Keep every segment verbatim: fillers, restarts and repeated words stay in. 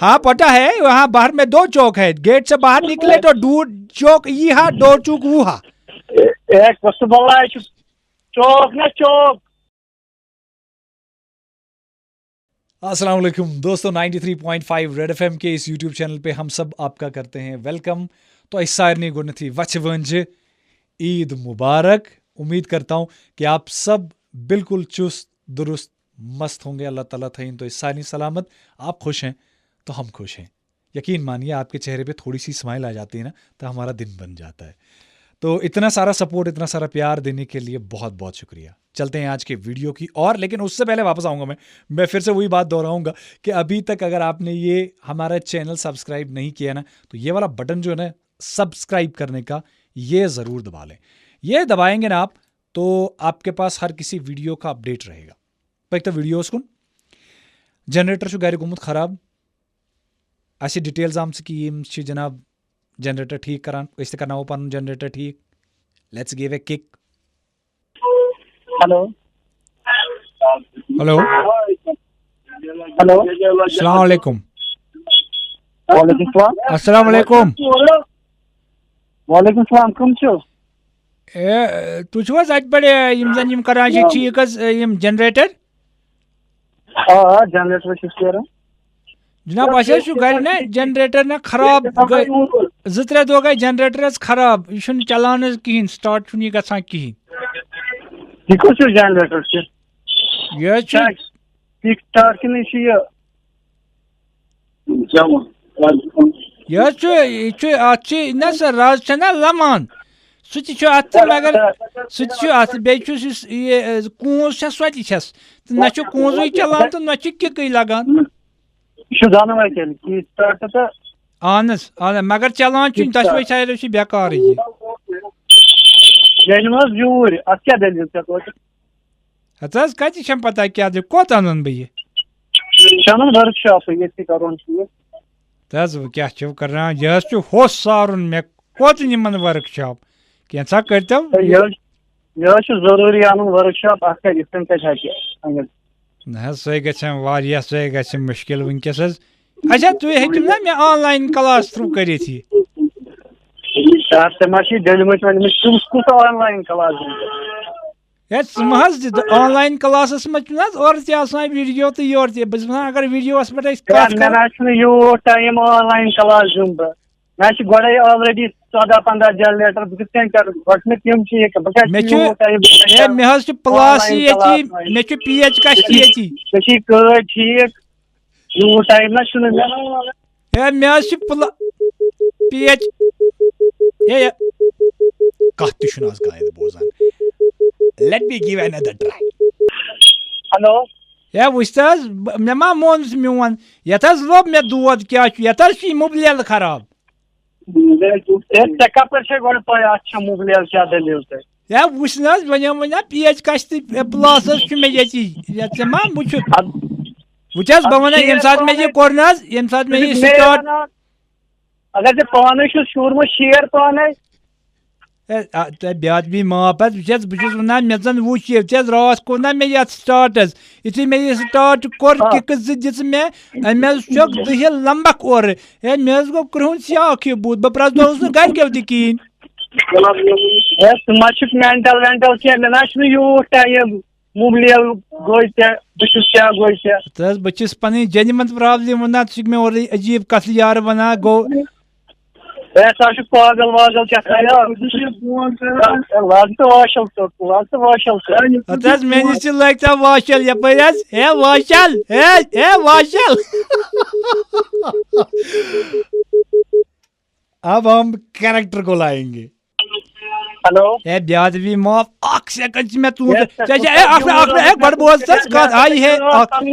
हाँ, पता है, वहाँ बाहर में दो चौक है, गेट से बाहर निकले तो दो चौक ये हा, दो चौक वो हा। ए-, एक बस बल्ला है, चौक ना चौक। السلام علیکم دوستو، ninety three point five red F M کے اس یوٹیوب چینل پہ ہم سب آپ کا کرتے ہیں ویلکم۔ تو اس سارنی گۄڈٕنیتھٕے وچھِ وٲنجہِ عید مبارک۔ امید کرتا ہوں کہ آپ سب بالکل چست درست مست ہوں گے۔ اللہ تعالیٰ تھٲیِن تُہۍ سارنٕے سلامت۔ آپ خوش ہیں تو ہم خوش ہیں۔ یقین مانیے، آپ کے چہرے پہ تھوڑی سی اسمائل آ جاتی ہے نا، تو ہمارا دن بن جاتا ہے۔ تو اتنا سارا سپورٹ، اتنا سارا پیار دینے کے لیے بہت بہت شکریہ۔ چلتے ہیں آج کے ویڈیو کی اور، لیکن اس سے پہلے واپس آؤں گا میں، میں پھر سے وہی بات دہراؤں گا کہ ابھی تک اگر آپ نے یہ ہمارا چینل سبسکرائب نہیں کیا نا، تو یہ والا بٹن جو ہے نا سبسکرائب کرنے کا، یہ ضرور دبا لیں۔ یہ دبائیں گے نا آپ، تو آپ کے پاس ہر کسی ویڈیو کا اپڈیٹ رہے گا۔ پٔکۍ تو ویڈیوس کُن۔ جنریٹر چھُ گرِ گوٚمُت خراب۔ اَسہِ چھِ ڈیٹیلز آمژٕ کہِ یِم چھِ جناب جنریٹر ٹھیٖک کران، أسۍ تہِ کرناوو پنُن جنریٹر ٹھیٖک۔ Let's give a kick. Hello. Hello. Hello. السلام علیکم۔ وعلیکم السلام۔ السلام علیکم۔ وعلیکم السلام، کٕم چھِو؟ اے، تُہۍ چھِو حظ اَتہِ پٮ۪ٹھ، اے، یِم زَن یِم کران چھِ ٹھیٖک حظ، اے، یِم جنریٹر؟ آ، آ، جنریٹر چھُس کران۔ جناب، اَسہِ حظ چھُ گرِ نا جنریٹر نا خراب، گٔے زٕ ترٛےٚ دۄہ گٔے جنریٹر حظ خراب، یہِ چھُنہٕ چلان حظ کِہیٖنۍ، سٹارٹ چھُنہٕ یہِ گژھان کِہیٖنۍ۔ یہِ کُس ہیوٗ جنریٹر چھُ؟ یہِ حظ چھُ کِک سٹارٹ کِنہٕ یہِ چھُ یہِ؟ یہِ حظ چھُ، یہِ چھُ، اَتھ چھِ نہ سا رز چھےٚ نہ لمان، سُہ تہِ چھُ اَتھ تہٕ مگر سُہ تہِ چھُ اَتھ، بیٚیہِ چھُس یُس یہِ، اے، کوٗنٛز چھےٚ سۄ تہِ چھَس، تہٕ نہ چھُ کوٗنٛزٕے چلان تہٕ نہ چھُ کِکٕے لگان۔ یہِ چھُ دۄنوَے تیٚلہِ، کِک سٹارٹ تہٕ اہن حظ، اہن حظ، مگر چلان چھُنہٕ، دۄشوَے سایڈو چھِ بیکارٕے یہِ۔ یہِ أنِو حظ یوٗرۍ، اَتھ کیٛاہ دٔلیٖل چھےٚ توتہِ؟ ہتہٕ حظ، کتہِ چھم پتہ کیٛاہ دِ-، کوٚت انن بہٕ یہِ؟ چھِ انُن ورک شاپٕے، ییٚتھی کرون ٹھیٖک۔ تہٕ حظ، وۄنۍ کیٛاہ چھِو کران؟ یہِ حظ چھُ ہوٚس سارُن مےٚ، کوٚت نِمن ورک شاپ؟ کینٛژھا کٔرۍتو۔ ہے، یہِ حظ، یہِ حظ چھُ ضروٗری انُن ورک شاپ، اتھ کتہِ، یِتھ کٔنۍ کتہِ ہٮ۪کہِ أنِتھ؟ نہ حظ، سۄے گژھِ ہم واریاہ، سۄے گژھِ مُشکل وٕنکیٚس حظ۔ اچھا، تُہۍ ہیٚکِو نا مےٚ آن لاین کلاس تھرٛوٗ کٔرِتھ یہِ؟ سر، ژےٚ ما چھُے ڈٔلمٕتۍ ؤلمٕتۍ؟ کُس، کُس آن لاین کلاس دِمہٕ بہٕ؟ ہے، ژٕ مہ حظ دِ آن لاین کلاسس منٛز چھُنہٕ حظ اورٕ تہِ آسان ویٖڈیو تہٕ یورٕ تہِ۔ بہٕ چھُس وَنان، اگر ویٖڈیووَس پٮ۪ٹھ أسۍ ہے، کَتھ مےٚ کَرو۔ نہ حظ چھُنہٕ یوٗت ٹایم آن لاین کلاس دیُن بہٕ۔ مےٚ حظ چھِ گۄڈَے آلریڈی ژۄداہ پنٛداہ جنریٹر، بہٕ کِتھ کٔنۍ کَرٕ؟ گۄڈٕ چھِ مےٚ تِم چیٖز، بہٕ کَتہِ مےٚ چھُس چھُ، یوٗت ٹایم، بہٕ کَتہِ ہے، کَرٕ مےٚ حظ چھُ آن پٕلاس لاین ییٚتی، کلاس وۄنۍ؟ مےٚ چھُ پی ایچ کَشتی ییٚتی۔ مےٚ چھِ یہِ کٲڑۍ ٹھیٖک، یوٗت ٹایم نہ چھُنہٕ مےٚ۔ ہے، مےٚ حظ چھِ پٕلا-، پی ایچ، ہے، ہے۔ کَتھ تہِ چھُنہٕ آز کانٛہہ بوزان۔ Let me give another try. Hello. ہے، وٕچھ تہٕ حظ، بہٕ، مےٚ ما مون سُہ میون؟ یَتھ حظ لوٚب مےٚ دود کیٛاہ چھُ، یَتھ حظ چھُ یہِ مُبلیل خراب۔ ہے، ژےٚ کَپٲرۍ چھے گۄڈٕ پَے اَتھ چھا مُبلیل کیٛاہ دٔلیٖل تۄہہِ؟ ہے، وٕچھ نہ حظ، وۄنۍ، وۄنۍ ہا پی ایچ کَشتی، اے، پٕلاسَس چھُ مےٚ ییٚتی۔ یَتھ ژےٚ ما وٕچھُتھ؟ اَدٕ، وٕچھ حظ، بہٕ اَدٕ وَنَے، ٹھیٖک ییٚمہِ ساتہٕ مےٚ یہِ وَنَے۔ کوٚر نہ حظ، ییٚمہِ ساتہٕ مےٚ یہِ مےٚ سٹارٹ وَنان، اگر ژےٚ پانَے چھُ شوٗرمُت شیر پانَے۔ اے، آ، تۄہہِ بیاد بی معاف حظ، وٕچھ حظ، بہٕ چھُس وَنان، مےٚ زَن وٕچھ یہِ، وٕچھ حظ، راتھ کوٚر نہ مےٚ یَتھ سٹارٹ حظ۔ یُتھُے مےٚ یہِ سٹارٹ کوٚر، آ۔ کِکہٕ زٕ دِژٕ مےٚ، أمۍ حظ چھۄکھ دٕہِل لمبکھ اورٕ۔ ہے، مےٚ حظ گوٚو کرٛہُن سیاکھٕے بُتھ، بہٕ پرٛزنووُس نہٕ گَرِکٮ۪و تہِ کِہیٖنۍ۔ ہے، ژٕ ما چھُکھ مٮ۪نٹَل وٮ۪نٹَل کینٛہہ، مےٚ نہ حظ چھُنہٕ یوٗت ٹایم۔ مُبلیل گوٚو ژےٚ، بہٕ چھُس کیٛاہ گوٚو ژےٚ؟ تہٕ حظ، بہٕ چھُس پَنٕنۍ جینوَن پرٛابلِم وَنان، ژٕ چھُکھ مےٚ اورَے عجیٖب کَتھٕ یارٕ وَنان، گوٚو۔ ہے، ژٕ حظ چھُکھ پاگل واگل کیٛاہ تام۔ ہے، لاگ ژٕ واشَل ژوٚٹ، لاگ ژٕ واشَل ژوٚٹ۔ ہَتہٕ حظ، مےٚ نِش تہِ لٲگۍ ژٕ واشَل یَپٲرۍ حظ۔ ہے واشَل، ہے، ہے واشَل۔ اب ہم کریکٹر کو لائیں گے۔ ہیلو۔ ہے، بیاد بی معاف، اکھ سیکنڈ چھِ مےٚ تُہُنٛد۔ ہے، ژےٚ چھےٚ، ہے، اکھ، اکھ، ہے، گۄڈٕ بوز ژٕ کتھ، آیہِ ہے، اکھ،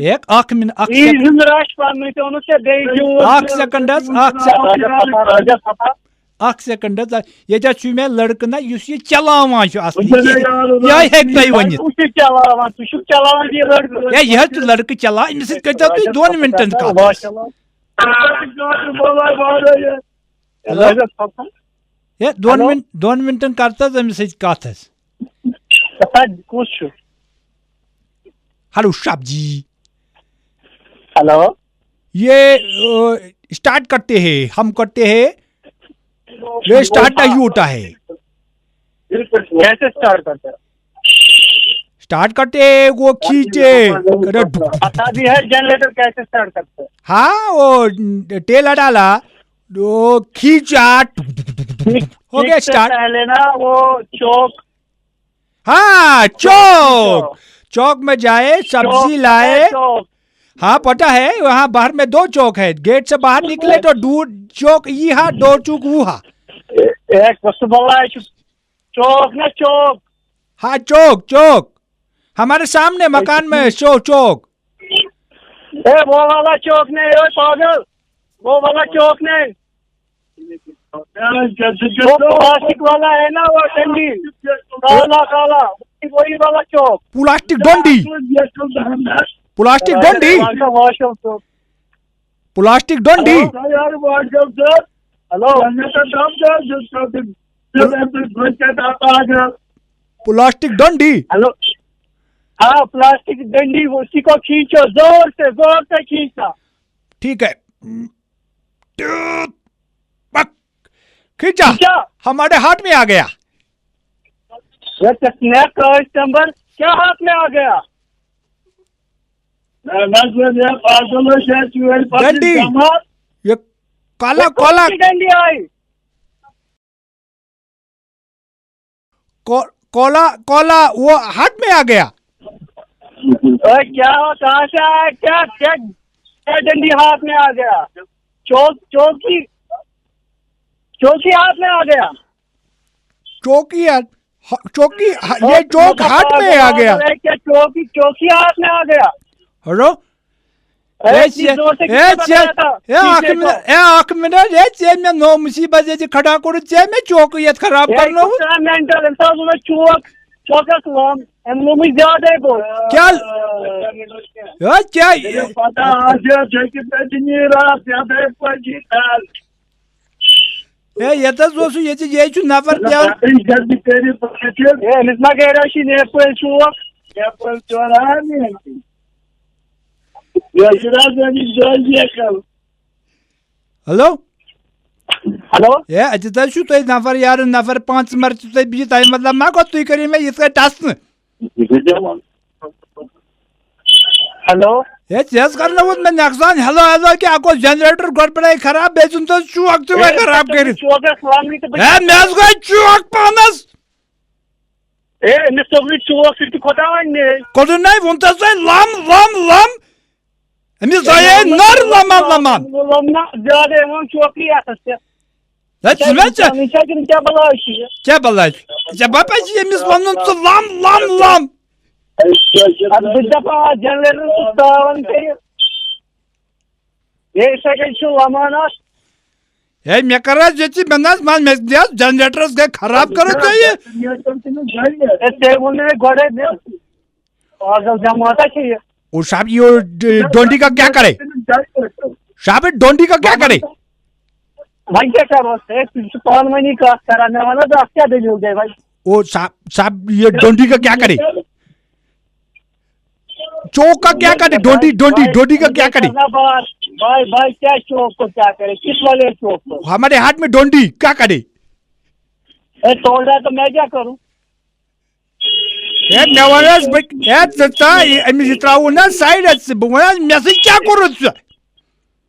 ہے، اکھ منٹ، اکھ عیٖد سیکنڈ۔ ہُنٛد رش پننُے تہِ ووٚنُتھ ژےٚ بیٚیہِ یوٗت۔ اکھ سیکنڈ حظ، اکھ سیکنڈ۔ اکھ سیکنڈ حظ، ییٚتہِ حظ چھُ مےٚ لڑکہٕ نہ، یُس یہِ چلاوان چھُ اصلی، یہِ، یہِ ہیٚکہِ تۄہہِ ؤنِتھ۔ وُچھ یہِ چلاوان، ژٕ چھُکھ چلاوان یہِ لڑکہٕ۔ ہے، یہِ حظ چھُ لڑکہٕ چلاوان، أمِس سۭتۍ کٔرۍتو تُہۍ دۄن منٹن کتھ۔ ہیلو۔ ہے، دۄن ہیلو۔ مِن-، دۄن مِنٹَن کَر تہٕ حظ أمِس سۭتۍ کَتھ حظ۔ کَتھ حظ کُس چھُ؟ ہیلو، شب جی۔ ہیلو۔ ये स्टार्ट करते हैं, हम करते हैं, ये स्टार्ट नहीं होता है। कैसे स्टार्ट करते हैं? स्टार्ट करते हैं, वो खींचे, करे ढुक। पता भी है जनरेटर कैसे स्टार्ट करते हैं? हाँ, वो तेल डाला, वो खींचा, हो गया इससे स्टार्ट। पहले ना वो चौक हाँ, चौक, चौक में जाए, सब्जी चौक लाए। चौक हाँ, पता है, वहाँ बाहर में दो चौक है, गेट से बाहर निकले तो दूर चौक, ये हा, दो चौक वो हा। एक बस वाला है, चौक ना चौक। हाँ, चौक, चौक, हमारे सामने मकान में है, चौ चौक। ए, वो वाला चौक नहीं, ओए पागल, वो वाला चौक नहीं। वो प्लास्टिक वाला है ना, वो डंडी, काला काला, वही वाला चौक। प्लास्टिक डंडी, प्लास्टिक डंडी, वहाँ का वॉशरूम चौक। प्लास्टिक डंडी, यार, वॉशरूम चौक। हेलो। प्लास्टिक डंडी। हेलो। हाँ, प्लास्टिक डंडी, उसी को खींचो, जोर से, जोर से खींचना। ठीक है। पक। खींचा, खींचा। हमारे हाथ में आ गया। ये कितना कस्टमर क्या हाथ में आ गया? डंडी, ये काला, काला, कौन सी डंडी आई? को-, कोला, कोला, वो हाथ में आ गया। ओए, क्या हो, कहाँ से आया, क्या, क्या, क्या डंडी हाथ में आ गया? चौक, चौकी, चौकी हाथ में आ गया। चौकी है, ह-, चौकी, ह-, ये चौक हाथ में आ गया। अरे, क्या चौकी, चौकी हाथ में आ गया? हेलो, अरे, ए, इतनी जोर से ए, किसने बताया था? ए, اکھ पीछे منٹ، को। اے، اکھ منٹ، اے، ژےٚ مےٚ نوٚو مصیبت، ژےٚ چھِ کھڑا کوٚرُتھ، ژےٚ مےٚ چوکٕے یَتھ خراب اے، کرنووُتھ۔ کُس تام مینٹل اِنسان، ژٕ وَن چوک، چوکَس لَم، أمۍ لوٚمُے زیادَے گوٚو۔ کیٛاہ؟ ہے، کیٛاہ؟ پَتہ آسہِ، ژےٚ کِتھ پٲٹھۍ چھِ نیٖرِتھ، ژےٚ کِتھ پٲٹھۍ چھِ کَر۔ ہے، ییٚتہِ حظ اوسُس، ییٚتہِ، ییٚتہِ چھُ نفر پٮ۪وان۔ ہے، أمِس ما گَرِ چھِ نیپٲلۍ چوک؟ نیپٲلۍ چوراہَن یہِ۔ یہِ چھُ حظ أمِس دۄہ لیکھان۔ ہیلو؟ ہیلو؟ ہے، اَتہِ حظ چھُو تۄہہِ نفر یارٕ، نفر پانٛژھ مَرٕ چھِو تۄہہِ بِہِتھ، تَمہِ مطلب ما گوٚو تُہۍ کٔرِو مےٚ یِتھ کٔنۍ ٹَس نہٕ؟ ہیلو؟ ہے، ژےٚ حظ کرنووُتھ مےٚ نۄقصان، ہیلو، ہیلو، کیٛاہ گوٚو؟ جنریٹر گۄڈٕ پٮ۪ٹھَے خراب، بیٚیہِ ژھُن تہٕ چوک تہِ وۄنۍ خراب کٔرِتھ۔ چوکَس لَمنٕے تہٕ بہٕ ہے، مےٚ حظ گوٚو چوک پانَس۔ ہے، أمِس توٚگ نہٕ چوک، سُہ تہِ کھۄتاو وۄنۍ مے۔ کوٚرُن نَے، ووٚن تَس تۄہہِ لَم، لَم، لَم۔ أمِس زایے نٔر لَمان، لَمان۔ لَمنا زیادَے، وۄنۍ چوکٕے اَتھَس تہِ۔ ہے، ژٕ مےٚ ژےٚ، ژےٚ کیٛاہ بَلاے چھِ یہِ؟ ژےٚ بَلاے؟ ژےٚ بَپَے چھِ أمِس وَنُن ژٕ لَم، لَم، لَم۔ اَدٕ بہٕ تہِ دَپہٕ، آ، جنریٹر تہٕ تاوَن کٔرِو۔ ہے، یِتھَے کٔنۍ چھُ لَمان اَتھ۔ ہے، مےٚ کَر حظ ییٚتہِ، مےٚ نہ حظ، مےٚ، مےٚ دِ حظ جنریٹرَس گٔے خراب کٔرٕتھ ژےٚ یہِ۔ ہے، ژےٚ ووٚن مےٚ گۄڈَے، مےٚ پاگل جماعتا چھِ یہِ۔ او صاحب، یہ ڈ-، ڈونڈی کا کیا کرے؟ صاحب، ڈونڈی کا کیا کرے؟ وۄنۍ کیٛاہ کَرو؟ ہے، ژٕ چھُکھ پانہٕ وٲنی کَتھ کَران، مےٚ وَن حظ، اَتھ کیٛاہ دٔلیٖل گٔے وۄنۍ؟ او صاحب، صاحب، یہ ڈونڈی کا کیا کرے؟ چوک کا کیا کرے؟ ڈونڈی، ڈونڈی، ڈونڈی کا کیا کرے؟ نہ بات، بھائی، بھائی، کیا چوک کو کیا کرے؟ کس والے چوک کو؟ ہمارے ہاتھ میں ڈونڈی، کیا کرے؟ اے، توڑ رہا تو میں کیا کروں؟ ہے، مےٚ وَن حظ، بہٕ، ہے، ژٕ ژاے، أمِس یہِ ترٛاوُن حظ سایڈَس، ژٕ، بہٕ وَنہٕ حظ، مےٚ سۭتۍ کیٛاہ کوٚرُتھ ژےٚ؟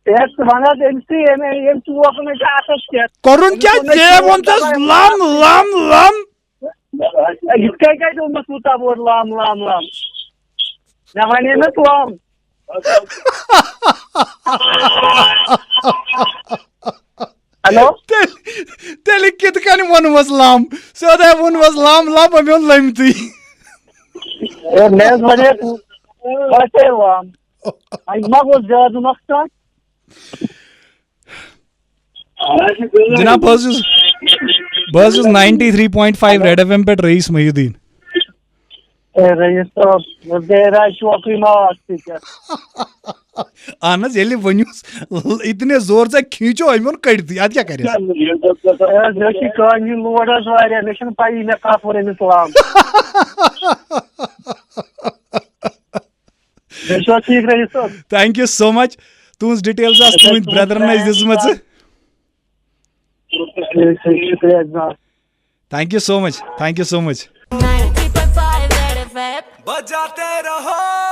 ہے، ژٕ وَن حظ أمۍ سٕے، أمۍ، أمۍ، أمۍ ژوک نہٕ ژےٚ اَتھَس کٮ۪تھ۔ کوٚرُن کیٛاہ؟ ژےٚ ووٚنتَس لَم، لَم، لَم۔ یِتھ کٔنۍ کَتہِ ووٚنمَس تیوٗتاہ بوٚڑ لَم، لَم، لَم؟ مےٚ وَنے نہٕ لَم۔ ہیلو؟ تیٚلہِ، تیٚلہِ کِتھ کٔنۍ ووٚنمَس لَم؟ سیوٚدُے ووٚنمَس لَم، لَم، أمۍ اوٚن لٔمتٕے۔ ہے، مےٚ حظ وَنے، بَس ہے لَم۔ وۄنۍ ما گوٚو زیادٕ نۄقصان؟ جناب، بہٕ حظ چھُس، بہٕ حظ چھُس ninety three point five Red F M پٮ۪ٹھ رئیس محی الدین۔ اے رئیس صٲب، بہٕ گٔیے راے چوکٕے ماس تہِ ژےٚ۔ اہن حظ، ییٚلہِ ؤنِوس، اتنے زور سے کھینچو، أمۍ اوٚن کٔڑتھٕے، اَدٕ کیٛاہ کَرٮ۪س؟ اے، مےٚ چھِ کامہِ ہُنٛد لوڈ حظ واریاہ، مےٚ چھَنہٕ پَیی مےٚ کَتھ ووٚن أمِس لام۔ تُہۍ چھِوا ٹھیٖک رئیس صٲب؟ Thank you so much. تُہٕنٛز details آسہٕ تُہٕنٛدۍ brotherن اَسہِ دِژمٕژٕ۔ شُکریہ جِناب۔ Thank you so much, thank you so much. ninety point five Red F M. बजाते रहो।